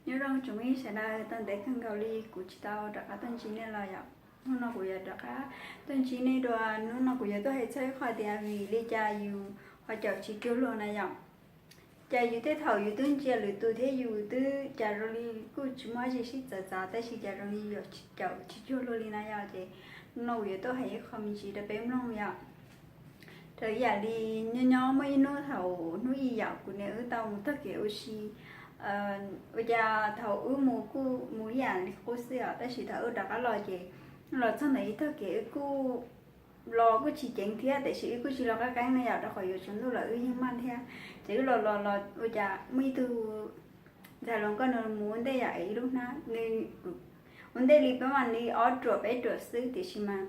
Nyob zoo tsoom me sawv daws, tau ntev kawg nkaus li kuv tsis tau rov qab tuaj ntsib nej los yom. Hnub no kuv yuav rov qab tuaj ntsib nej dua. Hnub no kuv yuav tuaj hais txog ib qho tias vim li cas yus ho caum tsis cuag luag na yom. Cas yus tej thaum yus twb ntsia lwm tus thiab yus twb cas zoo li kuj tsis muaj dab tsi sib txawv txav, tab sis cas zoo li yus caum tsis cuag luag li na yom. Ces hnub no kuv yuav tuaj hais ib qho me ntsis rau peb mloog yom. Raws yam li nyob nyob muaj ib hnub thaum hnub ib yam kuv niam wb tau mus taug kev ua si, ua cas thaum wb mus kuj mus ib yam li qub xwb os, tab sis thaum wb rov qab los ces los txog ntawm ib taug kev wb kuj los kuj tsis ceev thiab, tiam sis wb kuj tsis los qab qeeb na yom, rau qhov yuav tsaus ntuj lawm wb yeej maj thiab. Ces wb los los los ua cas muaj ib tug ntxhais hluas nkauj nws mus ua ntej yam es ib lub hnab, nws ua ntej li peb mam li ob ruam peb ruam xwb, tiam sis mas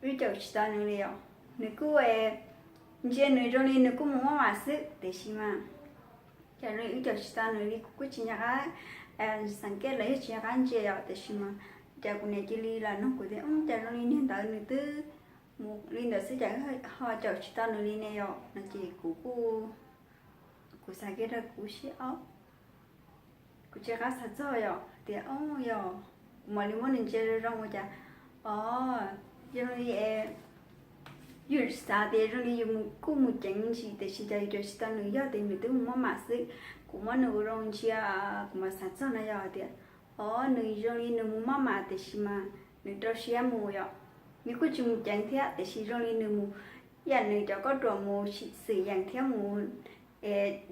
wb caum tsis tau nws li os. Nws kuj ntsia nws zoo li nws kuj mus maj mam xwb, tiam sis mas cas zoo li wb caum tsis tau nws li, kuv kuj tsis nco qab xav kiaj los yog tsis nco qab ntsia os, tiam sis mas cas kuv niam cia li los nug kuv tias, cas zoo li niag ntawd nws twb mus li ntawd xwb cas ho caum tsis tau nws li ne yom no, ces kuv kuj, kuv xav kiag rau kuv siab os, kuv tsis nco qab xav txog yom, tias o yog kuv mam li muab nws ntsia zoo zoo ua cas, o zoo li yus xav tias zoo li yus kuj mus ceev ntsis, tiam sis cas yus caum tsis tau nws, yog tias nws twb mus maj mam xwb, kuv muab nws ua zoo ntsia, kuv mam xav txog na yog tias, o nws zoo li nws mus maj mam tiam sis mas nws rau siab mus yom. Nws kuj tsis mus ceev thiab, tiam sis zoo li nws mus, yam nws cov kauj ruam mus xwm yeem thiab mus,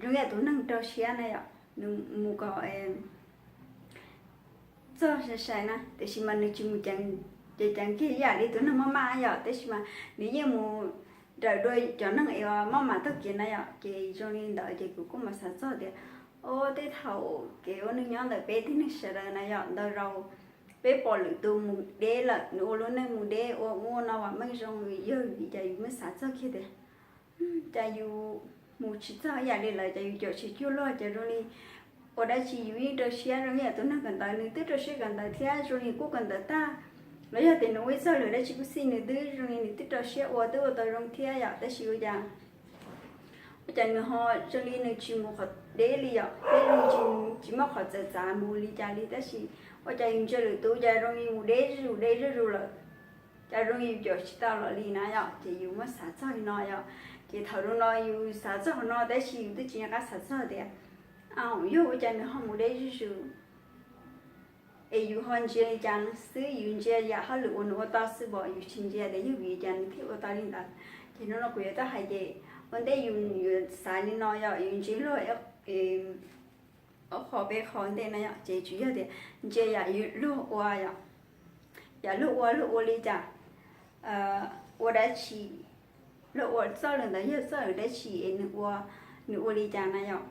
zoo yam tus neeg rau siab na yom, nws mus kom txog sai sai na, tiam sis mas nws tsis mus ceev, ces ceev kiag yam li tus neeg maj mam yom, tab sis mas nws yeej mus raws dua cov neeg es maj mam taug kev na yom. Ces zoo li ntawd ces kuv kuj mam xav txog tias, o tej thaum kev ua neej nyob ntawm peb tib neeg sawv daws na yom, ntau zaus peb pom lwm tus mus deb lawm, nws ua lub neej mus deb ua ub ua no vam meej zoo, yog vim cas yus muab xav txog kiag tias cas yus mus tsis txog ib yam li lawv, cas yus caum tsis cuag luag, cas zoo li ua dab tsi yus yeej rau siab zoo li yam tus neeg kawm ntawv, nws twb rau siab kawm ntawv thiab zoo li kuj kawm ntawv tag, los yog tias nws ua ib txoj lwm dab tsi kuj xij nws twb zoo li nws twb rau siab ua twb ua tau zoo thiab yom, tab sis ua cas ua cas nws ho zoo li nws tsis mus qhov deb li yom, thiab zoo li tsis muaj qhov txawv txav mus li cas li, tab sis ua cas yus ntsia lwm tus cas zoo li mus deb zuj zus deb zuj zus lawm, cas zoo li yus caum tsis tau los li na yom, ces yus muab xav txog li no yom. Ces thaum zoo no yus xav txog qhov no tab sis yus twb tsis nco qab xav txog tias, a yog ua cas nws ho mus deb zuj zus, es yus ho ntsia li cas xwb, yus ntsia yam hauj lwm uas nws ua tau xwb pom, yus tsis ntsia tias yog vim li cas nws thiaj ua tau li ntawd. Ces no no kuv yuav tuaj hais ces ua ntej yus yuav xav li no yom, yus ntsia luag ob qho peb qho ntej na yom, ces tsuas yog tias ntsia yam luag ua yom, yam luag ua luag ua li cas, ua dab tsi, luag ua txoj lwm ntawd yog txoj lwm dab tsi es nws ua, nws ua li cas na yom,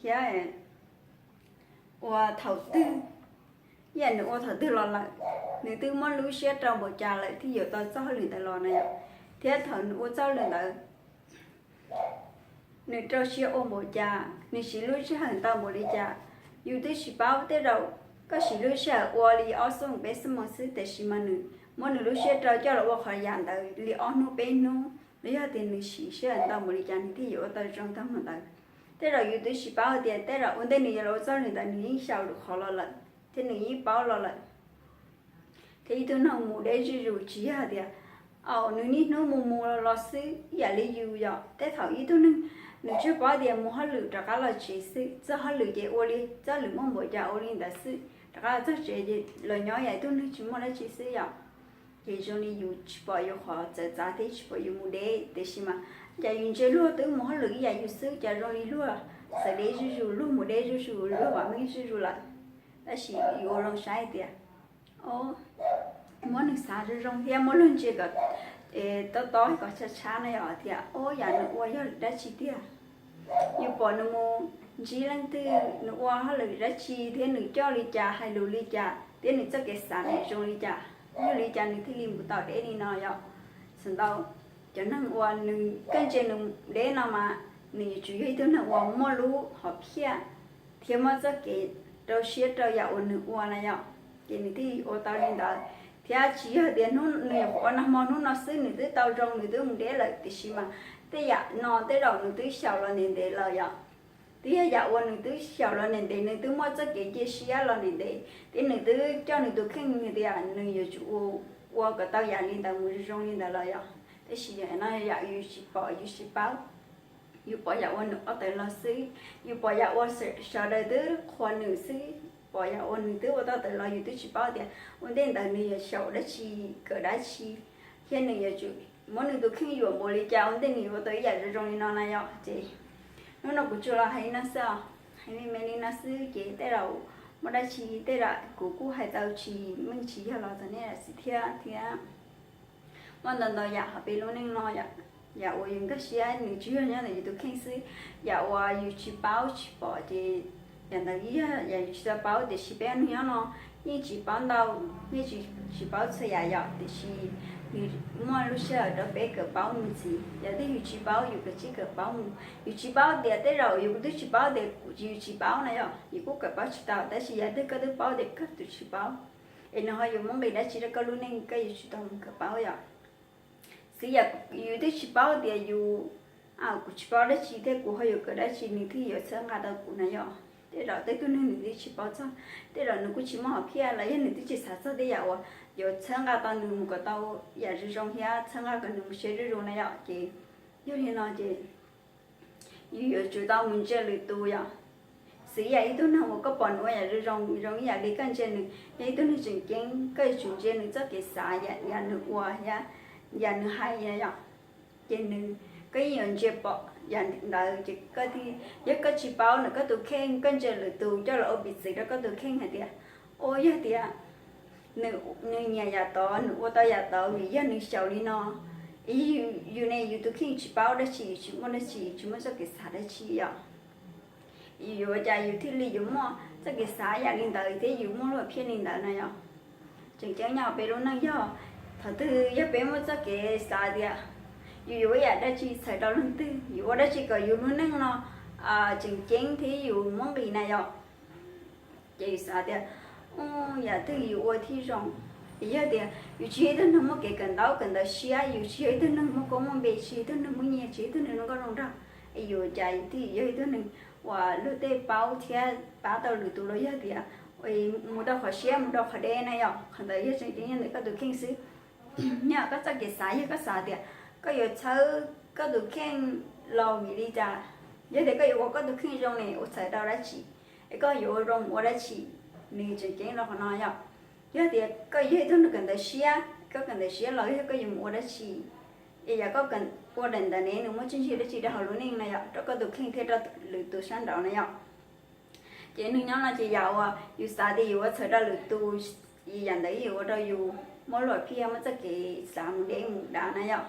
thiab ua thaum twg, yam nws ua thaum twg los lawm, nws twb muab lub siab rau npaum cas lawm thiaj yuav tau txoj hauj lwm ntawd los na yom, thiab thaum nws ua txoj hauj lwm ntawd nws rau siab ua npaum cas, nws siv lub sij hawm ntau npaum li cas. Yus twb tsis paub, tej zaum koj siv lub sij hawm ua li ob xuab moos peb xuab moos xwb, tiam sis mas nws muab nws lub siab rau coj los ua qhov yam ntawd li ob hnub peb hnub, los yog tias nws siv sij hawm ntau npaum li cas nws thiaj yuav ua tau zoo tag mus ntawd. Tej zaum yus twb tsis paub tias tej zaum ua ntej nws yuav los ua txoj hauj lwm ntawd nws yeej xyaum lwm qhov los lawm thiab nws yeej paub los lawm. Thiab ib tug neeg mus deb zuj zus tsis yog tias, au, nws niaj hnub mus mus los los xwb ib yam li yus yom. Tej thaum ib tug neeg nws tsuas paub tias mus hauj lwm rov qab los tsev xwb, txoj hauj lwm ces ua li txoj lwm muaj npaum cas ua li ntawd xwb, rov qab los txog tsev ces los nyob yam ib tug neeg tsis muaj dab tsi xwb yom. Ces zoo li yus tsis pom yus qhov txawv txav thiab tsis pom yus mus deb, tiam sis mas cas yus ntsia luag twb mus hauj lwm ib yam yus xwb, cas zoo li luag txawv deb zuj zus, luag mus deb zuj zus, luag vam meej zuj zus lawm. Tab sis yus ua zoo saib tias, o, muab nws xav zoo zoo thiab muab luag ntsia kom tob tob kom tshab tshab na yom, tias, o, yam nws ua yog dab tsi tiag. Yus pom nws mus ntsib leej twg, nws ua hauj lwm dab tsi thiab nws coj li cas, hais lus li cas thiab nws txoj kev xav nws zoo li cas, yog li cas nws thiaj li mus tau deb li no yom. Txhais tau cov neeg uas nws, koj ntsia nws deb no mas nws yuav tsum yog ib tug neeg uas muaj lub hom phiaj thiab muaj txoj kev rau siab rau yam uas nws ua na yom, ces nws thiaj ua tau li ntawd. Thiab tsis yog tias hnub nws nyuam qhuav ua nag hmo hnub no xwb nws twb tau zoo nws twb mus deb lawm, tiam sis mas tej yam no tej zaum nws twb xyaum los ntev ntev lawm yom. twb yog yam uas nws twb xyaum los ntev ntev, nws twb muaj txoj kev cia siab los ntev ntev, thiab nws twb coj nws tus kheej tias nws yuav tsum ua kom tau yam li ntawd mus zoo zoo li ntawd los yog. Tab sis yam no yam yus tsis pom yus tsis paub. Yus pom yam uas nws ua tawm los xwb, yus pom yam uas sawv daws twb qhuas nws xwb, pom yam uas nws twb ua tau tawm los yus twb tsis paub tias ua ntej ntawd nws yuav xyaum dab tsi, kawm dab tsi, thiab nws yuav tsum muab nws tus kheej yuam npaum li cas ua ntej nws yuav ua tau ib yam zoo zoo li no na yom. Ces hnub no kuv tsuas los hais li no xwb os, hais me me li no xwb ces tej zaum muaj dab tsi tej zaum kuv kuj hais tau tsis meej tsis yog los txog nej lam xij thiab thiab. Muaj ntau ntau yam hauv peb lub neej no, yam uas yus nkag siab nws tsis yog nyob ntawm yus tus kheej xwb. Yam uas yus tsis paub tsis pom ces yam ntawd yog yam yus tsis tau paub, tiam sis peb ua neeg nyob no yeej tsis paub ntau, yeej tsis paub txhua yam yom, tiam sis nws muaj lub sij hawm rau peb kawm paub mus ntxiv. Yam twg yus tsis paub yus kawm tsij kawm paub mus. Yus tsis paub tias tej zaum yus twb tsis paub tias yus tsis paub na yom, yus kuj kawm paub tsis tau, tab sis yam twg koj twb paub tias koj twb tsis paub, es nws ho yuav muaj nqis dab tsi rau koj lub neej, koj yuav tsum tau mus kawm paub yom. Xwv yam yus twb tsis paub tias yus, kuv tsis paub dab tsi thiab kuv ho yuav kawm dab tsi nws thiaj yuav txhawb nqa tau kuv na yom. Tej zaum tej tug neeg nws twb tsis paub txog, tej zaum nws kuj tsis muaj hom phiaj los yog nws twb tsis xav txog tej yam uas yuav txhawb nqa tau nws mus kom tau yam zoo zoo thiab txhawb nqa kom nws mus siab zuj zus na yom. Ces yog li no ces yus yuav tsum tau mus ntsia lwm tus yom. Xwv yam ib tug neeg uas koj pom nws ua yam zoo zoo, zoo ib yam li koj ntsia nws, yog ib tug neeg tseem ceeb, koj yuav tsum ntsia nws txoj kev xav, yam nws ua, yam nws hais na yom. Ces nws, koj yeej yuav ntsia pom yam ntawd ces koj thiaj, yog koj tsis paub ntawm koj tus kheej, koj ntsia lwm tus coj los ua piv txwv rau koj tus kheej hais tias, ua yog tias nws nyiam yam tod, nws ua tau yam tod vim yog nws xyaum li no. Yus ne, yus tus kheej tsis paub dab tsi, yus tsis muaj dab tsi, tsis muaj txoj kev xav dab tsi yom. Yus yuav ua cas yus thiaj li yuav muaj txoj kev xav yam li ntawd thiab yus muaj lub hom phiaj li ntawd na yom. Tseem ceeb nyob peb lub neej yog, thaum twg yog peb muaj txoj kev xav tias yus yuav ua yam dab tsi txhawm rau leej twg, yus ua dab tsi kom yus lub neej no tseem ceeb thiab yus muaj nqis na yom. Ces yus xav tias, yam twg yus ua thiaj zoo. Es yog tias yus tsis yog ib tug neeg muaj kev kawm ntaub kawm ntawv siab, yus tsis yog ib tug neeg muaj koob muaj npe, tsis yog ib tug neeg muaj nyiaj, tsis yog ib tug neeg zoo nkauj zoo nraug, es yus cas yus thiaj yog ib tug neeg uas luag tej paub thiab pab tau lwm tus los yog tias mus rau qhov siab mus rau qhov deb na yom. Qhov ntawd yog tseem ceeb nyob ntawm koj tus kheej xwb. Nyob koj txoj kev xav, yog koj xav tias koj yuav txhawb koj tus kheej los vim li cas, yog tias koj yuav ua koj tus kheej zoo ne ua txhawm rau dab tsi, es koj yuav ua zoo ua dab tsi, nws tseem ceeb rau qhov no yom. Yog tias koj yog ib tug neeg kawm ntawv siab, koj kawm ntawv siab los yog koj yuav mus ua dab tsi, es yam koj ua daim ntawd ne nws muaj txiaj ntsig dab tsi rau hauv lub neej no yom, rau koj tus kheej thiab rau lwm tus sab nraud na yom. Ces neeg nyob no ces yam uas yus xav tias yus ua txhawm rau lwm tus, yam ntawd yus ua rau yus muaj lub hom phiaj, muaj txoj kev xav mus deb mus dav na yom.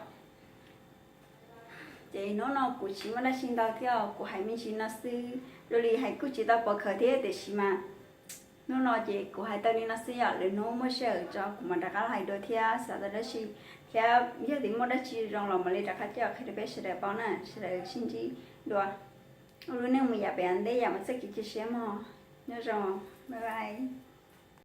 Ces hnub no kuv tsis muaj dab tsi ntau thiab, kuv hais me ntsis no xwb, dua li hais kuj tsis tau pov khawv thiab, tiam sis mas hnub no ces kuv hais tau li no xwb yom, lwm hnub muaj sij hawm tso kuv mam rov qab hais dua thiab, xav tau dab tsi thiab yog tias muaj dab tsi zoo los mam li rov qab coj qhia rau peb sawv daws paub na, sawv daws sib ntsib dua. Ua lub neej mus yam pem ntej yam mus txoj kev cia siab mog. Nyob zoo, bye bye.